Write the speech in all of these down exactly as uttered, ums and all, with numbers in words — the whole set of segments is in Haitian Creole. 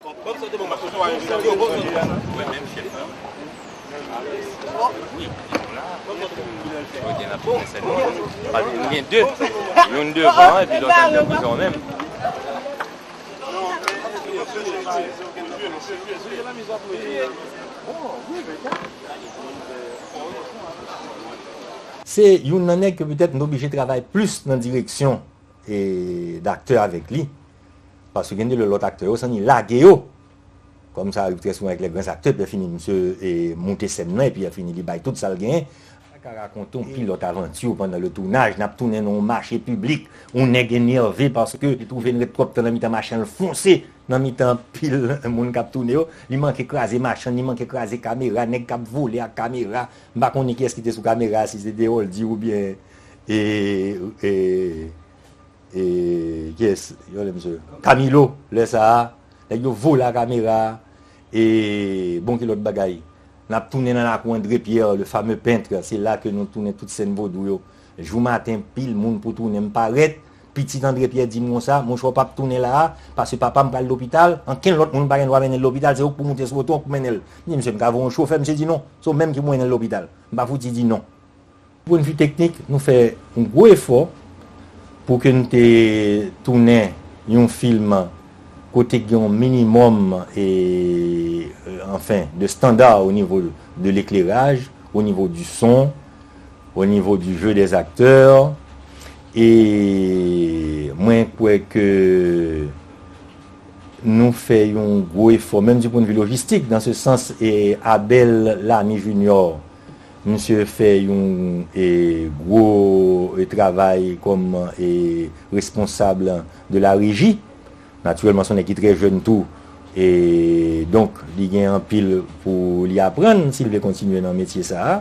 Wi, menm chèf la. Wi, wi, nou la. Yo gen nan tout sèn. Nou gen de. Youn devan, epi lòt anndan prizon menm. Se youn nan nèg ke petèt m t oblije travay plis nan direksyon e, d aktè avèk li. Paske gen de lè lòt aktè yo sanni lage yo. Kòm sa rive trè souvan avèk lè gran aktè, epi fini misye e, moute sèn nan, epi fini li bay tout sa l genyen. Sa ka rakonte yon pilòt avanti pandan le tournage, n ap tounen nan yon mache piblik, yon nèg enève paske li twouve n ret twòp tan nan mitan mache an, l fonse nan mitan pil moun k ap tounen yo, li manke kraze machann, li manke kraze kamera, nèg k ap vole ak kamera, m pa konnen kiyès ki te sou kamera, si se te Roldy oubyen e, e, e, kiyès, yo rele misye? Camilo, lè sa a, nèg yo vole ak kamera a, e, bon, ki lòt bagay? N ap tounen nan lakou André Pierre, le fameux peintre, se la ke nou tounen tout sèn vodou yo. Jou maten, pil moun pou tounen, m parèt, pitit André Pierre di m konsa, monchè, w p ap tounen la a, paske papa m pral lopital, ankenn lòt moun pa gen dwa mennen l lopital, se ou k pou moute sou oto, ou k pou mennen l. M di, misye, m ka voye yon chofè, misye di non, se ou menm ki pou mennen l lopital. M pa fouti di non. Pwennvi teknik, nou fè yon gwo efò pou ke n te tounen yon fim kote gen yon minimòm, e, anfen, de standard au niveau de l'éclairage, au niveau du son, au niveau du jeu des acteurs. E mwen kwè ke nou fè yon gwo efò, menm du point de vue logistique, dans ce sens, e Abel Lamy Junior, misye fè yon, e, gwo, e, travay kòm, e, responsab de la régie. Natirèlman, se yon nèg ki trè jèn tou, e donk, li gen anpil pou li aprann si l vle kontinye nan metye sa a.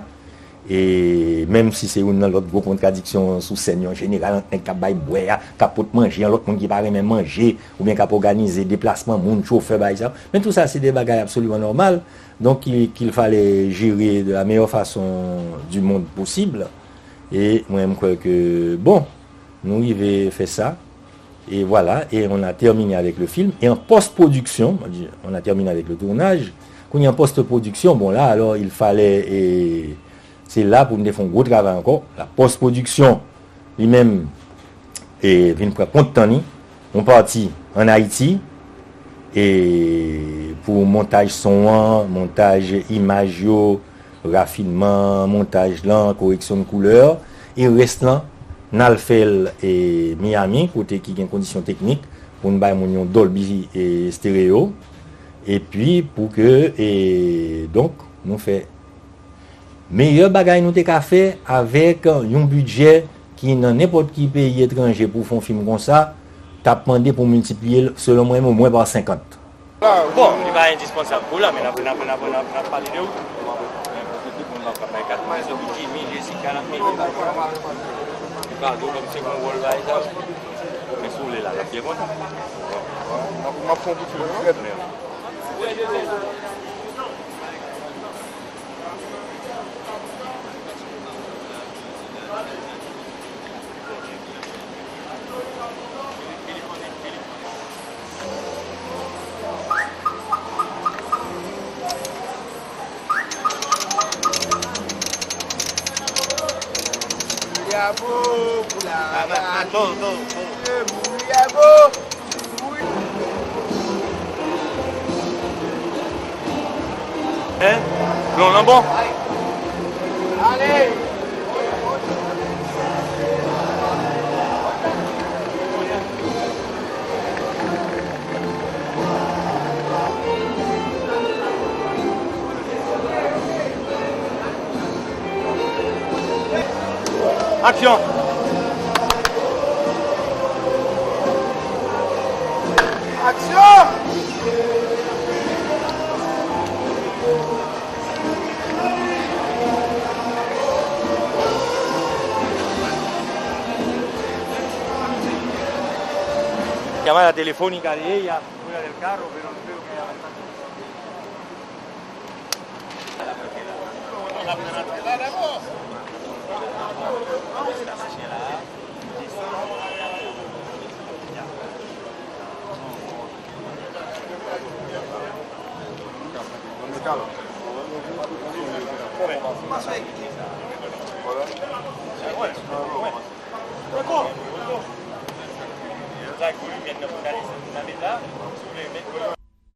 E menm si se youn nan lòt gwo kontradiksyon sou sèn yo, an jeneral, ant nèg k ap bay bwè a, k ap pot manje an, lòt moun ki pa renmen manje, oubyen k ap òganize deplasman moun, chofè, bagay sa yo. Men tou sa, se de bagay absoliman nòmal. Donk, il, qu'il fallait gérer de la meilleure façon du monde possible. E mwen, m kwè ke, bon, nou rive fè sa. Et voilà, et on a terminé avec le film. Et en post-production, on a terminé avec le tournage. Kounye a, an post-production, bon, la, alors, il fallait, e, se la pou nou te fè yon gwo travay ankò. La post-production, li menm, e, vin pran kont tan ni. Yon pati ann Ayiti, e, pou montaj son an, montaj imaj yo, rafinman montaj lan, koreksyon de koulè, e rès lan, n al fè l, e, Miami, kote ki gen kondisyon teknik pou n bay moun yon Dolby, e, Stereo, epi pou ke, e, donk, nou fè meyè bagay nou te ka fè avèk yon bidjè ki nan nenpòt ki peyi etranje pou fè yon fim konsa, t ap mande pou miltipliye l, selon mwen, omwen pa senkant. Bon, li pa endispansab pou la, men n ap, n ap, n ap, n ap, n ap pale de ou. Jimmy, Jessica, n ap mete. Ricardo kòm sekon wòl bagay sa. Men si w vle la, n ap byen kontan. M ap, m ap fè yon kout fil, trè byen. Mouri a bo pou la. Mouri a bo. Hein? Plon nan bon? Ale! Aksyon! Aksyon! Llamada telefónica de ella, fuera del carro, pero no creo que haya bastante.